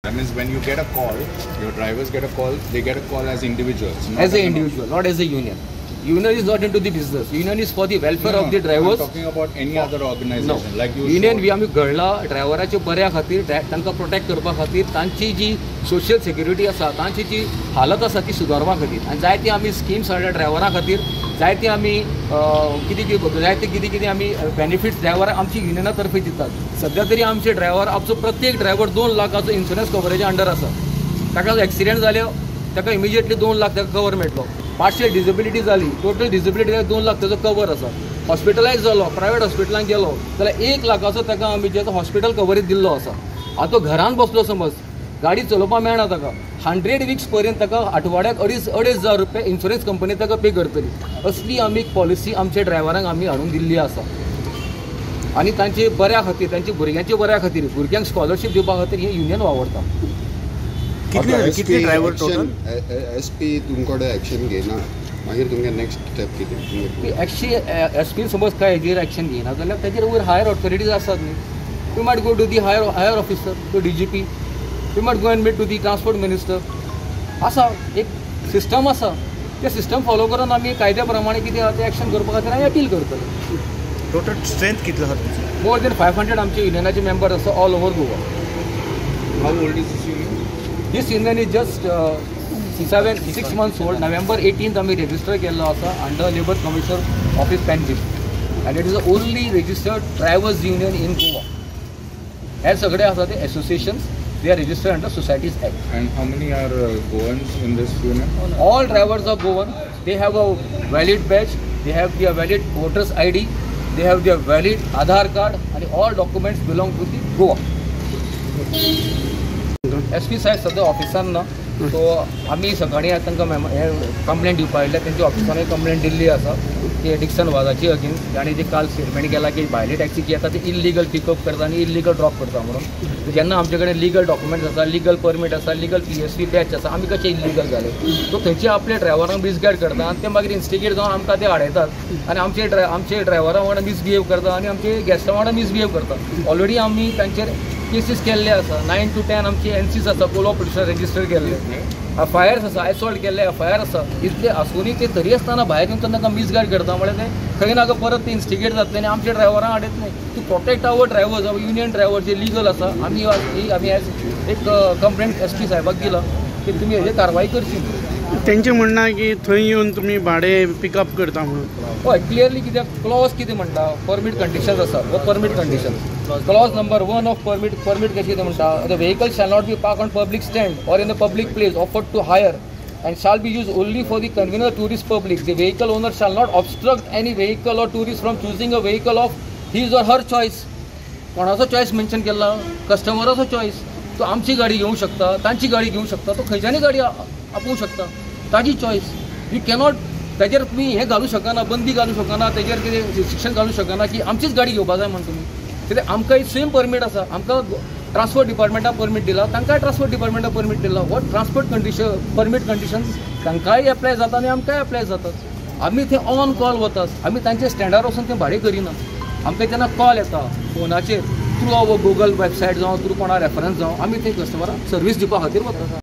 That means when you get a call, your drivers get a call, they get a call as individuals. As a individual, not as a union. Union is not into the business. Union is for the welfare of the drivers. I'm talking about any other organization. No. Like you union we आमी घडला ड्रायव्हराचे बऱ्या खातीर, तांकां protect करपा खातीर, तांची जी social security आसा, तांची जी हालत आसा ती सुदारपा खातीर. आनी जायती आमी स्किम्स हाडल्या ड्रायव्हरां खातीर, जायते आमी कितें कितें जायते कितें कितें आमी बेनिफिट्स ड्रायव्हराक आमची युनियना तर्फे दितात. सद्या तरी आमचे ड्रायव्हर, आमचो प्रत्येक ड्रायव्हर 2 लाखाचो इन्शुरन्स कवरेजा अंडर आसा. ताका एक्सिडेंट जाले ताका इमिजिएटली 2 लाख ताका कवर मेळटलो. पार्शियल डिसेबिलिटी जाली, टोटल डिसेबिलिटी जाली, 2 लाख ताजो कवर आसा. हॉस्पिटलायज जालो, प्रायवेट हॉस्पिटलान गेलो जाल्यार 1 लाखाचो ताका आमी जे हॉस्पिटल कवरेज दिल्लो आसा. आतां तो घरान बसलो समज, गाडी चलोवपाक मेळना ताका, 100 वीक्स पर्यंत ताका आठवड्याक 2.5 हजार रुपया इन्शुरन्स कंपनी ताका पे करतली. असली आमी पॉलिसी आमच्या ड्रायव्हरांक आमी हाडून दिल्ली आसा. आनी तांचे बऱ्या खातीर, तांच्या भुरग्यांच्या बऱ्या खातीर, भुरग्यांक स्कॉलरशीप दिवपा खातीर हें युनियन वावरता. कितले ड्रायव्हर टोटल? एस पी तुमकडे एक्शन घेना, मागीर तुमगे नेक्स्ट स्टेप कितें? एक्चुअली एस पी समज काय हेजेर एक्शन घेना जाल्यार ताजेर वयर हायर ऑथॉरिटीज आसात न्ही. We might go to the higher officer, to D G P, we might go and meet to the transport minister. आसा एक सिस्टम आसा, ते सिस्टम फॉलो करून आमी कायद्या प्रमाणे कितें आसा तें एक्शन करपा खातीर आमी अपील करतले. टोटल स्ट्रेंथ कितलो आसा तुमची? मोर देन 500 आमचे युनियनाचे मेंबर आसा all over Goa. How old is this union? This union is just 6 months old. November 18th आमी रजिस्टर केल्लो आसा under labour commissioner office Panjim, and it is the only registered drivers union in Goa. हे सगळे आसा ते associations, they are registered under Societies Act. And how many are Goans in this union? All drivers are Goan. They have a valid badge, they have their valid voters ID, they have their valid Aadhaar card, and all documents belong to the Goa. S P साहेब सद्या ऑफिसान ना, so आमी सकाळीं तांकां हें complaint दिवपा आयिल्ले, तेंच्या ऑफिसानूय कंप्लेंट दिल्ली आसा की डिक्सन वाजाची अगेन्स्ट ताणें जे काल स्टेटमेंट केला की भायली टॅक्सी जी येता ती इल्लिगल पिकअप करता आनी इल्लिगल ड्रॉप करता म्हणून. जेन्ना आमचे कडेन लिगल डॉक्युमेंट्स आसा, लिगल परमीट आसा, लिगल PSV batch आसा, आमी कशे इल्लिगल जाले? सो थंयचे आपले ड्रायव्हरांक मिसगायड करता आनी ते मागीर इन्स्टिगेट जावन आमकां ते हाडयतात आनी आमचे ड्रायव्हरां वांगडा मिसबिहेव करता आनी आमचे गॅस्टां वांगडा मिसबिहेव करता. ऑलरेडी आमी तांचेर केसीस केल्ले आसा, 9 to 10 आमची एनसीस आसा, कोलो पुलिसान रजिस्टर केल्ले, एफ I Rs आसा, एसॉल्ट केल्ले एफ I R आसा. इतले आसूनय ते तरी आसतना भायर येवन तांकां मिसगायड करता, म्हळ्यार ते खंय ना खंय परत ते इन्स्टिगेट जातले आनी आमच्या ड्रायव्हरांक हाडयतले. To protect our drivers, our union driver J legal आसा, आमी आमी एज एक कंप्लेंट एस पी साहेबाक दिला की तुमी हेजेर कारवाय करची. तेंचें म्हणणें की थंय येवन तुमी भाडें पिकअप करता म्हणून. हय, क्लियरली कित्याक क्लॉज कितें म्हणटा, परमीट कंडिशन्स आसा, हो permit condition clause number 1 of permit कशें कितें म्हणटा, the vehicle shall not be park on public stand or in a public place offered to hire and shall be use only for the convenience tourist public. The vehicle owner shall not obstruct any vehicle or tourist from choosing a vehicle of his or her choice. कोणाचो choice mention केला? कस्टमराचो choice. तो आमची गाडी घेवंक शकता, तांची गाडी घेवंक शकता, तो खंयच्यानय गाडी आपोवंक शकता, ताजी चॉयस. You cannot ताजेर तुमी हें घालूं शकना, बंदी घालूं शकना, ताजेर कितें रिस्ट्रिक्शन घालूं शकना की आमचीच गाडी घेवपा जाय म्हण तुमी. कित्याक आमकां सेम परमीट आसा, आमकां ट्रान्सपोर्ट डिपार्टमेंटान परमीट दिला, तांकांय ट्रान्सपोर्ट डिपार्टमेंटान परमीट दिला. हो ट्रान्सपोर्ट कंडिशन परमीट कंडिशन्स तांकांय एप्लाय जाता आनी आमकांय एप्लाय जातात. आमी थंय ऑन कॉल वतात, आमी तांचे स्टँडार वचून तें भाडें करिना. आमकां जेन्ना कॉल येता फोनाचेर थ्रू our Google website जावं, थ्रू कोणा रेफरन्स जावं, आमी थंय कस्टमराक सर्वीस दिवपा खातीर वतात.